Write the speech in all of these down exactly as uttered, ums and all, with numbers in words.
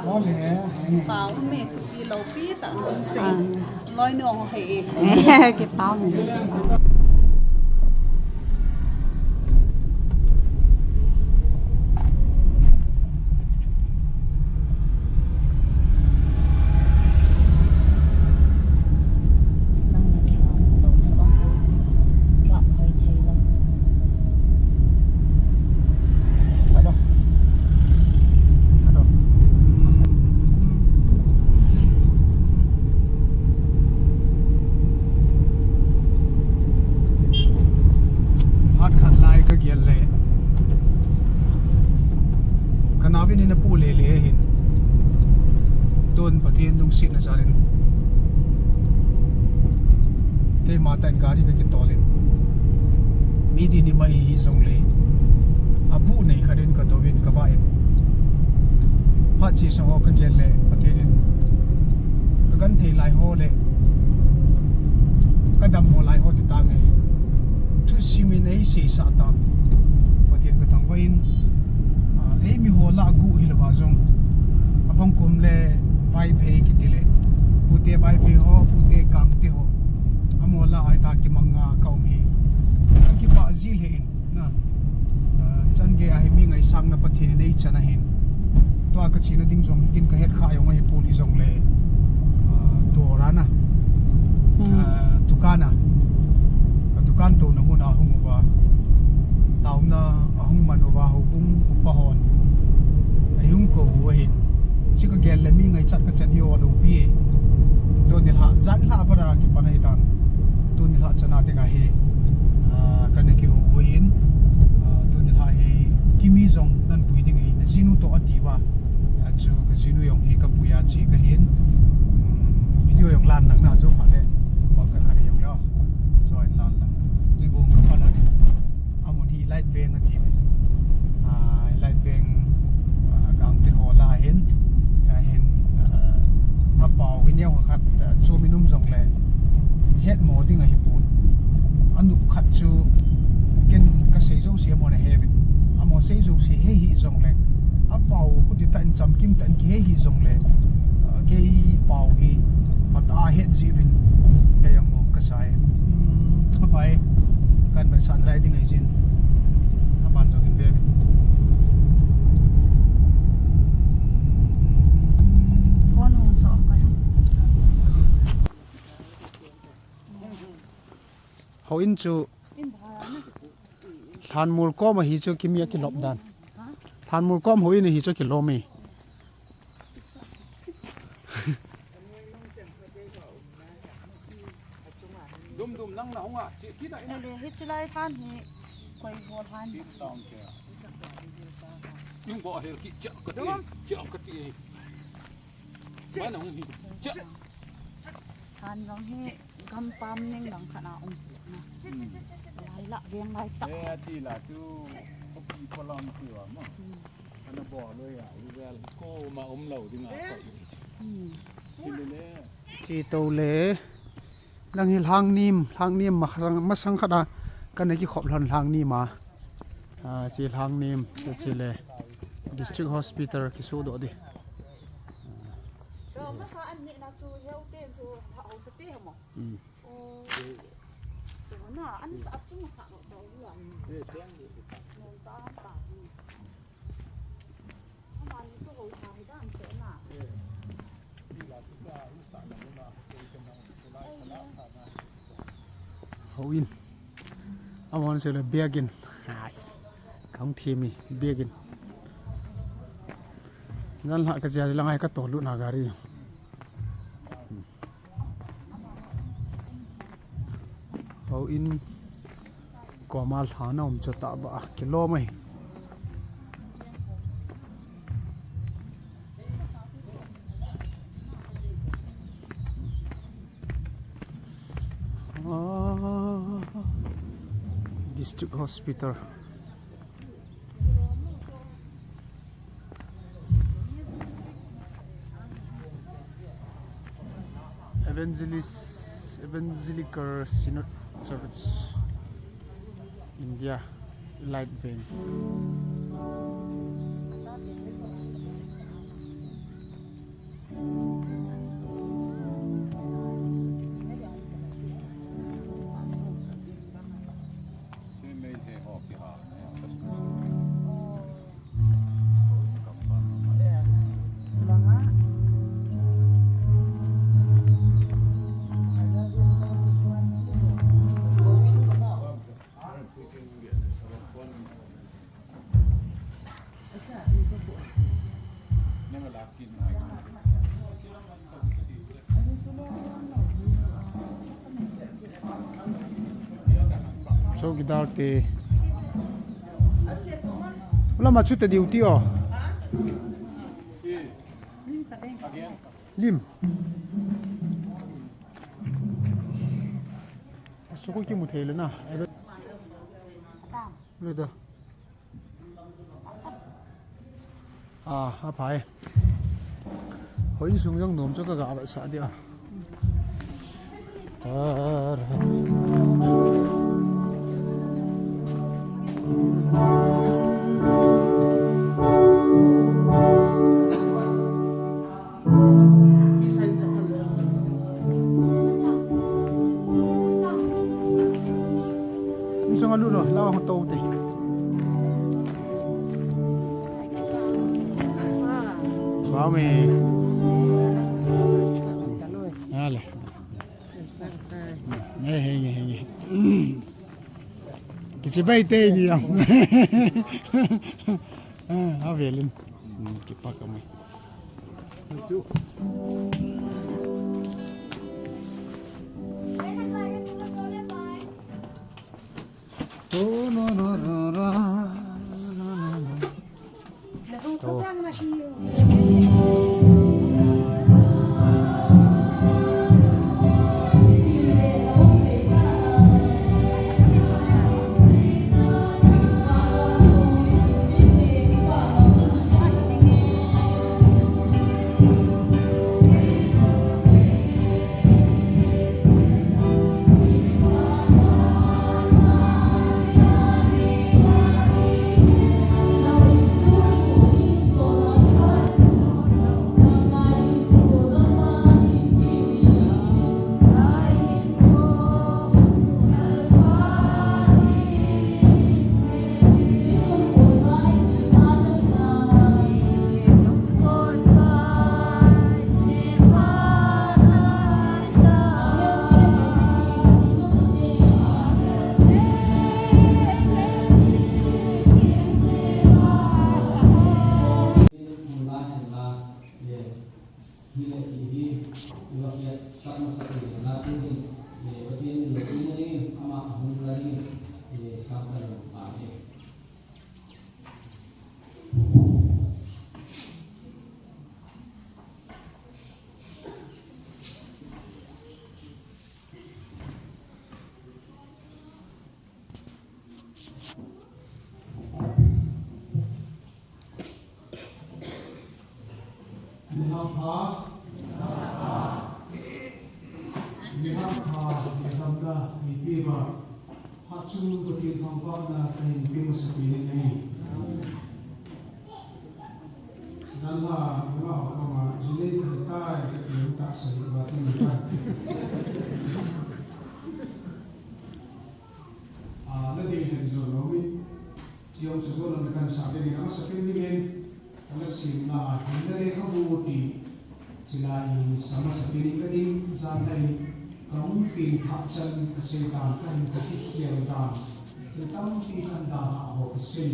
Pau me thupi lopi ta nang se. Ah. Loi nong he. Kipau me. Phat khat lai ka gel le. Ka nau in a pu le le hin. Tun Pathen lungsetna jal in. Keima tah in gari ka kitol in. Mi di ni mai hi jong le. A bu nei khat in ka tou in ka va in. Phat chi sa ho ka gel le Pathen in. Ka kan thei lai ho le. Ka dam ho lai ho ti ta nge. Thusim in ei seisah ta. Pathen ka thangvah in. Ah, ei mi ho lah gu hi lou va jong. Abang kum le Vaiphei kiti le. Pute Vaiphei ho, pute Kangte ho. Amaho lah a hi ta kimang a ka um hi. Ka kipah ji le in. Na. Ah, chan gei a hi mi ngaisang na Pathen in ei chan ahin. Tua ka chena ding jong hi kin ka het kha jong ahi pon hi jong le. Ah, dor a na. Hmm. Ah, dukan a. Ka dukan touna mun a hung uva. Taona a hung man uva houbung upa hon. Ei hung kou u ahin. Chi ka gel le mi ngaichat ka chan hi o lou pi e. Tuni lha, jan lha para kipan ahi tan. Tuni lha chana ding ahi. Ah, ka na kihou u ahin. Ah, tuni lha hi kimi jong nan pui ding ahi. Na jinu toh ati uva. Ah, chu ka jinu jong hi ka pui a chi ka hin. Hmm, video jong lan lang na jo pha le. Ba ka ka jong le. Join lan lang. Tui bong ka pha la ni. Amun hi Light Veng ati uve. Ah, Light Veng, ah, Kangte ho lah a hin, ah, hin, ah, a pau hi neo khat, ah, chu min um jong le. Het mo ding ahi pon. A nup khat chu ken ka sei jouse amaho na he uvin. Amaho sei jouse he hi jong le. A pau khu ti tah in chamkim tah in ki he hi jong le. Ah, kei pau hi phat a het ji uvin. Kei jong lom ka sa e. Hmm, a pai. Kan bai san lai ding ahi jin. A ban jong hin be. Phone hung so ka. Houin chu Lhanmol kom a hi chu kimi a kilop dan. Lhanmol kom houin a hi chu kilom e. Dum dum lang na hung a, chi, chi da ina. Ele, hichi lai lhan hi, koi ho lhan. Chi tang ke. Yung bo hel ki cha ka ti, cha ka ti. Ba na hung hi, cha. Lhan jong hi, gampam ning lang khat na um na. Lai la, veng lai ta. Eh, ati la chu, kopi palam ti wa ma. Hmm. Ana bol loi a, ivel ko ma um lou ding a ko. Hmm. Ti le le. Chi to le. Lang hi Lhangnim, Lhangnim masang, masang khat a. Kana kikhop lhon Lhangnim a. Ah, chi Lhangnim, chi le. District Hospital kisodoh di. So, masa an ni na chu heu ten chu ha ho sa ti ha mo. Hmm. Oh. So, na, an sa ap chu masa no to lu a. Eh, chen di. Non ta ta. Houin. Amon se le biakin. Has. Kang thimi biakin. Nan la ka jia lang ai ka to lu na gari. Houin koma lhana um chu ta ba kilom e. Ah, District Hospital. Evangelist, Evangelical Synod Church, India, Light Veng. Chowkidar te. Ulama chu te duty o. Lim. Asu ko kimu thei le na. Ai, lo da. Ah, aphai. Hoi sung jong nom chu ka ga vetsah dia. Tar. Insung alu no, lawa hong tau te. Wow, me. Ale. Nge, he, nge, he, nge. Kichibai te ni yam. Ah, avelin. Hmm, kipak amai. To, no, no, no, no. To. Hile ti hi, iva kiat sak masa ti le na tu hi, eh, Pathen in lo tina ding, ama ahung la ding, eh, sang ta lo pa e. Nihapha, nihapha, nidamna, nipiva, hachu Pathen thangvahna kahin pe masapen in ahi. Janhi, nunga kama, jilin khatai, kahin tahsan uva tin ta. Ah, nadei hen jong lou mi. Chujong chu jong lou na kahin sa ding in, amasapen dingin, kala simna, hinna lekhabu ti, chila in sa masapen in kading, jan lai, kahung peng thah chan, kasei dan, kahin kakikhel dan, thil tampi kahin dan a ho kasei,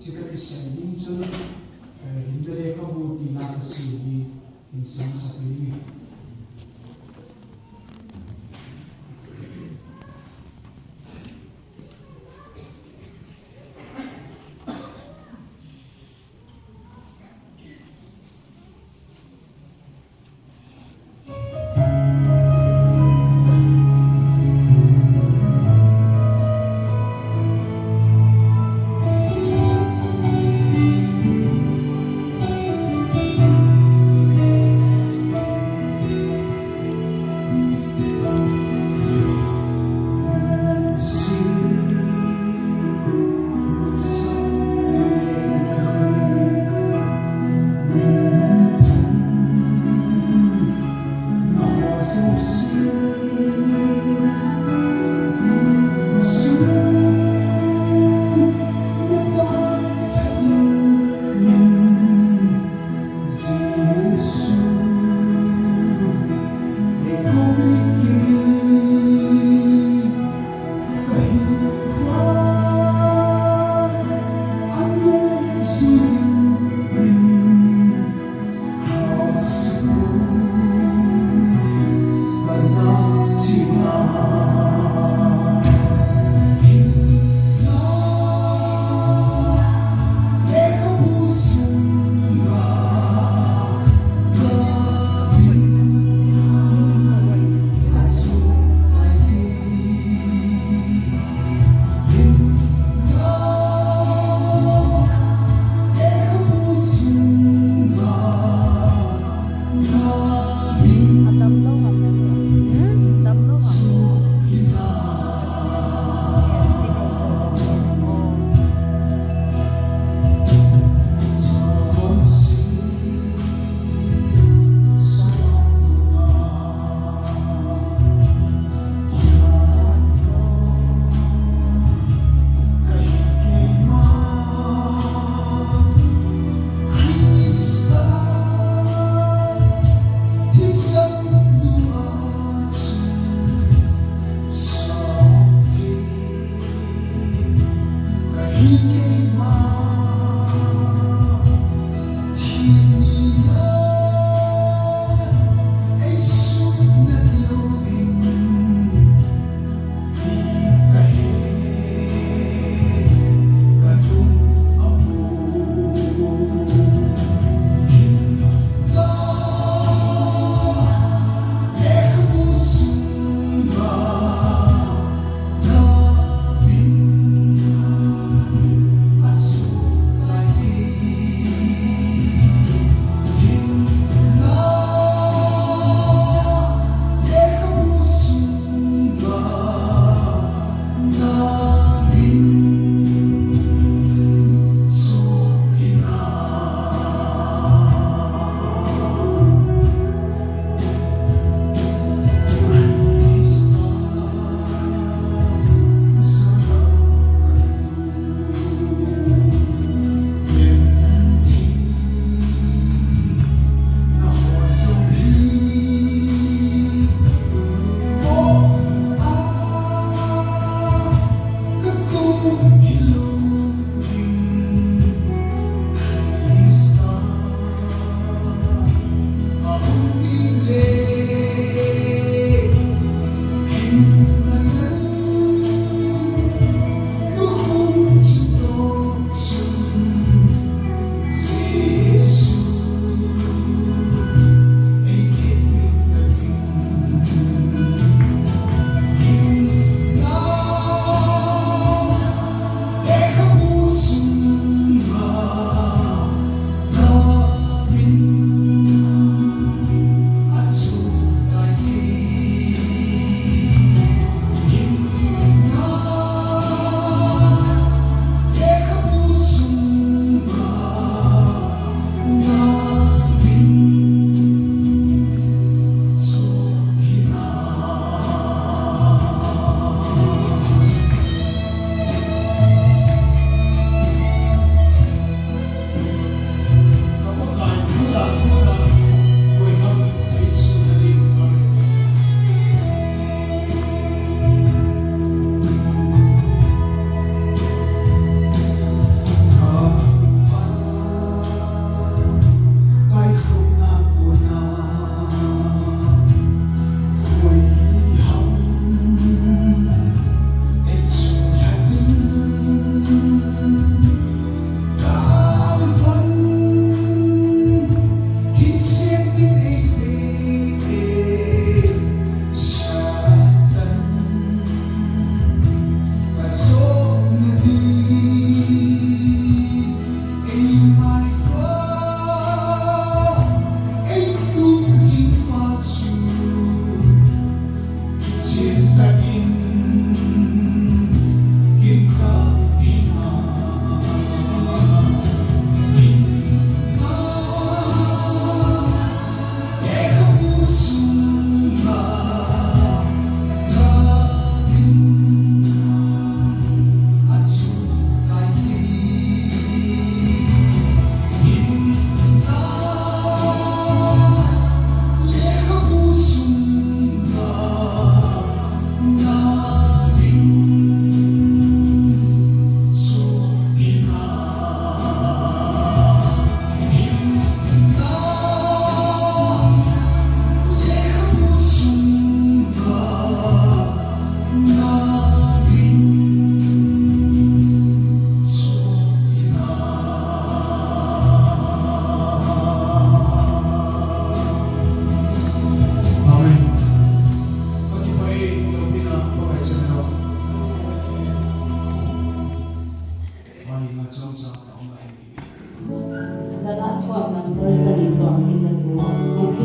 chu kakisei ding chun, eh, hinna lekhabu tina kasei ding, in sa masapen ding.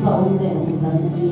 Ka um le um dan ni.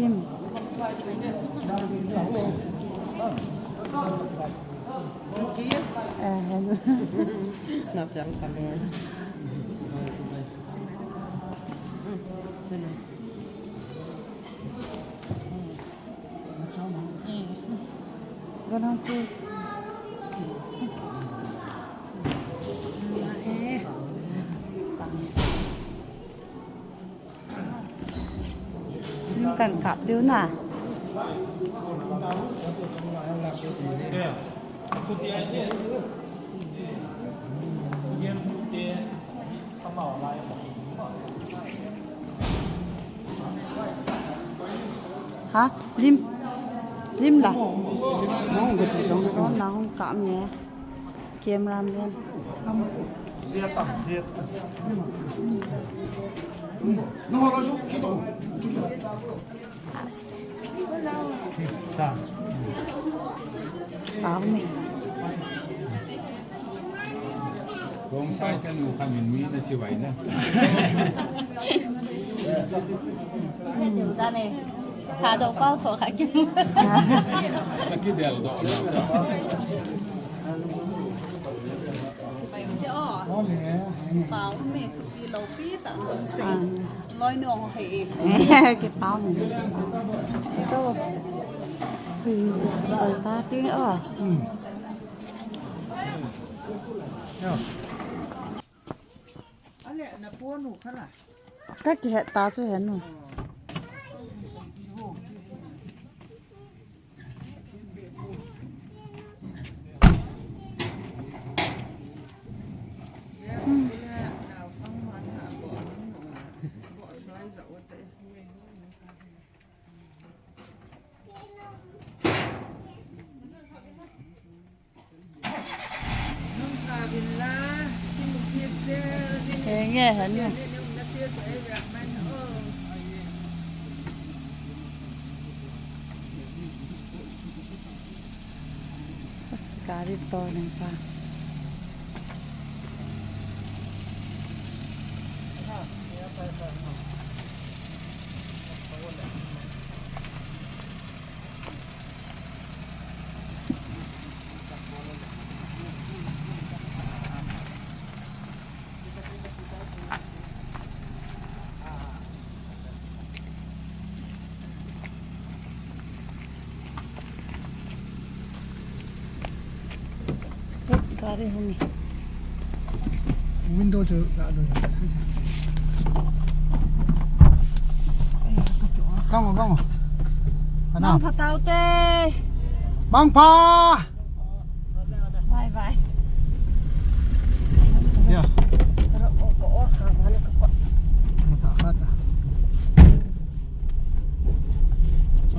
Lim. Lim kan kap diu na. Ha? Lim? Lim la? Don na hung kap ne. Cameraman. Sa. Pao me. Kong sai chan u kha min mi na chi wai na. Dane. Tha do pao tho kha ki. Na ki del do na. Pao me. Pi lo pi ta. Loi no he. Ke pao me. To. Pi ta ti o. Ka kihet ta chu hen nu. Henge, henge. Gari to neng pa. Gari hung. Window chu ga do. Kang o, kang o. Ana. Mangpha tau te. Mangpha. Bye bye. Ya. Ro ko ko kha ba le ko ko. Kha ta, kha ta. So,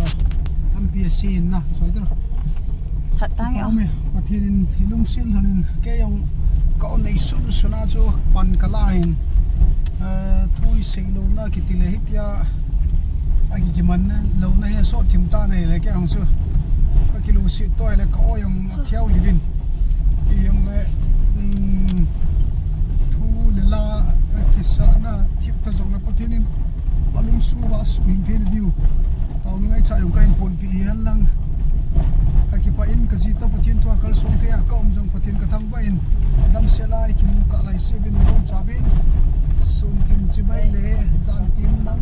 M P S C in na, so ito. Khat tang ya. Ome, Pathen in ilungset lhonin, kei jong ka-on nei sunsun a chu pan kala hin. Eh, thu isei louna kiti le hitia. Aki kiman louna hi so thim ta nei le kei jong chu. Ka kilungset to le ka-o jong atheu livin. Ijong le, um, thu le la, eh, kisahna, thip ta jong le Pathen in alungsuh uva suhhing thei na diu. Taona ngaicha jong kahin ponpi hi hen lang. Ka kipah in kaji toh Pathen thu a kalsong thei a ka um jong Pathen ka thangvah in. Damsel a ikimu kah lai seh uvin nabonchauvin. Sun tin chibai le, jan tin mang